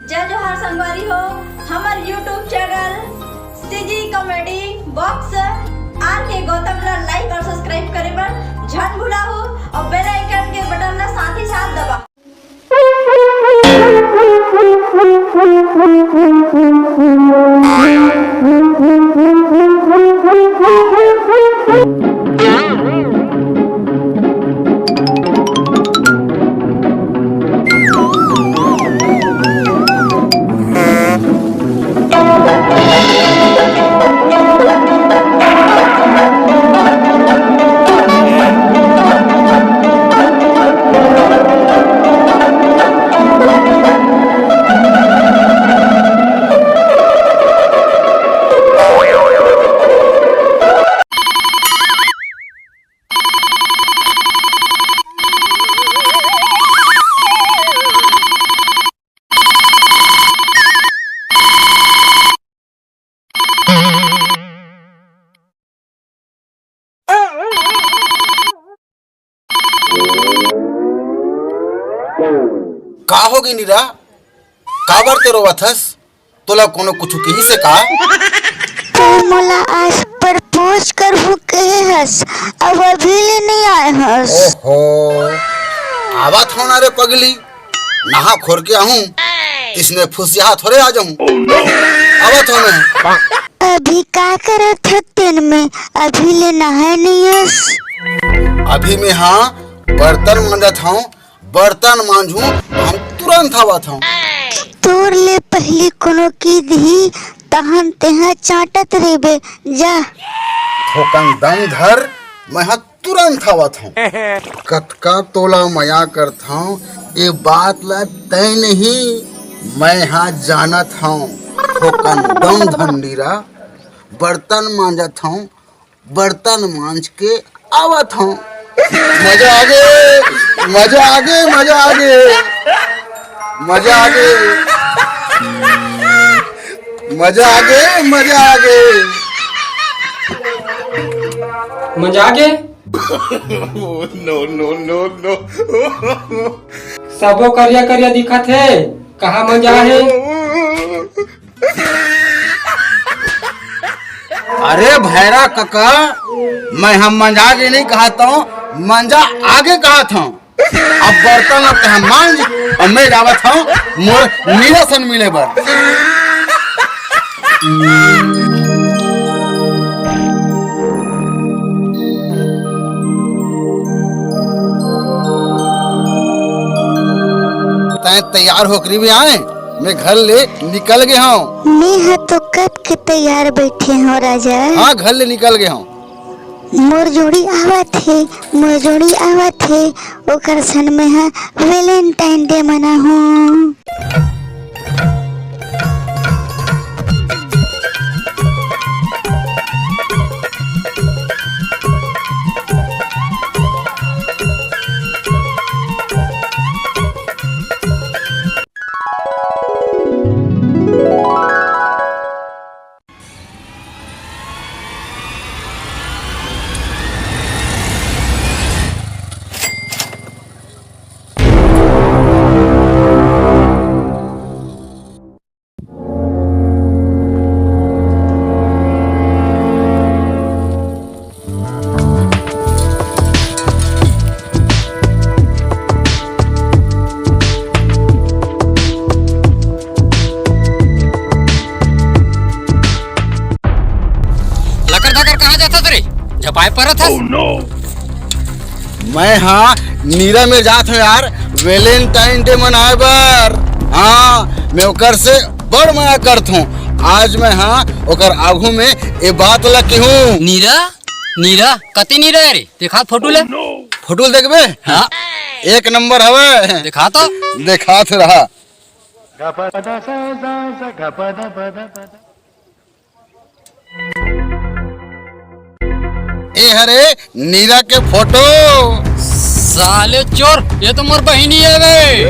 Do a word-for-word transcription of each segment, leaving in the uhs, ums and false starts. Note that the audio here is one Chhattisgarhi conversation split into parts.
जय जोहार संगवारी हो, हमर YouTube channel CG comedy box R K Gautam ला लाइक और सब्सक्राइब करे बर झन भुलाहू और बेल आइकन के बटन ला साथ ही साथ दबा। का होगे नीरा? काबर ते रोवत हस? तोला कोनो कुछु किहिसे का? तैं मोला आज प्रपोज करहूं कहे हस, अब अभी ले नइ आए हस। ओहो, आवत हंव ना रे पगली, नहा खोर के आहूं, इसने फुसिया थोरे आ जाहूं। आवत हंव मैं। अभी का करत हस तेन में, अभी ले नहाए नइ हस? अभी मैं हा बर्तन मांजत हंव, बर्तन मांजहूं, हम तुरंत आवत हंव। तोर ले पहिली कोनो कहि दिही, तहन तेहा चांटत रहिबे, जा। थोकन दम धर, मैं हा तुरंत आवत हंव। कतका तोला मया करथंव, ए बात ला तैं नहीं, मैं हा जानत हंव। थोकन दम धर नीरा, बर्तन मांजत हंव, बर्तन मांज के आवत हंव। मजा आगे, मजा आगे, मजा आगे, मजा आगे, मजा आगे, मजा आगे। मजा आगे? No, no, no, no। सबो करिया करिया दिखत हे, कहाँ मजा हे? अरे भैरा कका, मैं हा मंजा आगे नहीं कहत हंव, मंजा आगे कहत हंव। अब बर्तन ला तेहा मांज, अउ मैं जावत हंव मोर नीरा सन मिले बर। तैं तैयार होकर भी आए, मैं घर ले निकल गे हंव। मैं हा तो कब के तैयार बैठे हंव राजा। हाँ, घर ले निकल गे हंव। मोर जोड़ी आवत हे, मोर जोड़ी आवत हे, ओकर सन मैं हा Valentine Day मनाहूं। लकर धकर कहाँ जाथस रे? झपाए परत हस? Oh no! मैं हा नीरा मेर जात हंव यार, Valentine Day मनाए बर। हाँ, मैं ओकर से बड़ मया करत हंव। आज मैं हा ओकर आगू में ए बात ला कहूं। नीरा? नीरा? कति नीरा हे रे? देखा फोटो ला। फोटो ला देखबे? हाँ। एक नंबर हवे। देखा तो। देखात रहा। ए हरे नीरा के फोटो। साले चोर, ये तो मोर बहिनी हे बे।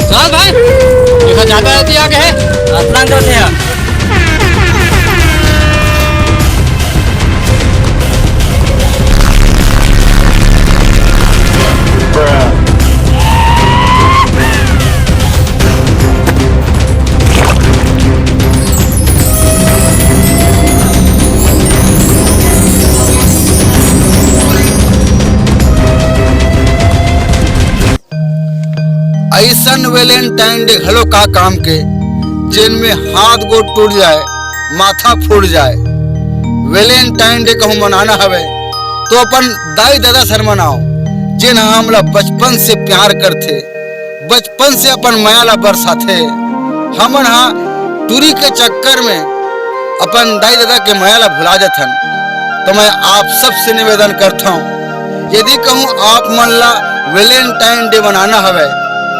चल भाई, देखा जाता रहती आगे है। अपना कर दिया। अइसन Valentine Day घलो का काम के, जेन में हाथ गोड़ टूट जाए, माथा फूट जाए। Valentine Day कहूँ मनाना हवय, तो अपन दाई ददा सन मनाओ, जेन ह हमला बचपन से प्यार करथे, बचपन से अपन मया ला बरसाथे। हमन ह टूरी के चक्कर में अपन दाई ददा के मया ला भुला जथन। तो मैं आप सबसे निवेदन करथौं, यदि कहूँ आप मन ला Valentine Day मनाना हवय,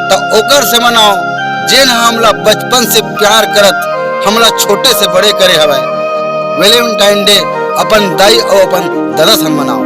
त ओकर से मनाओ, जेन ह हमला बचपन से प्यार करत, हमला छोटे से बड़े करे हवय। Valentine Day अपन दाई अउ अपन ददा सन मनाओ।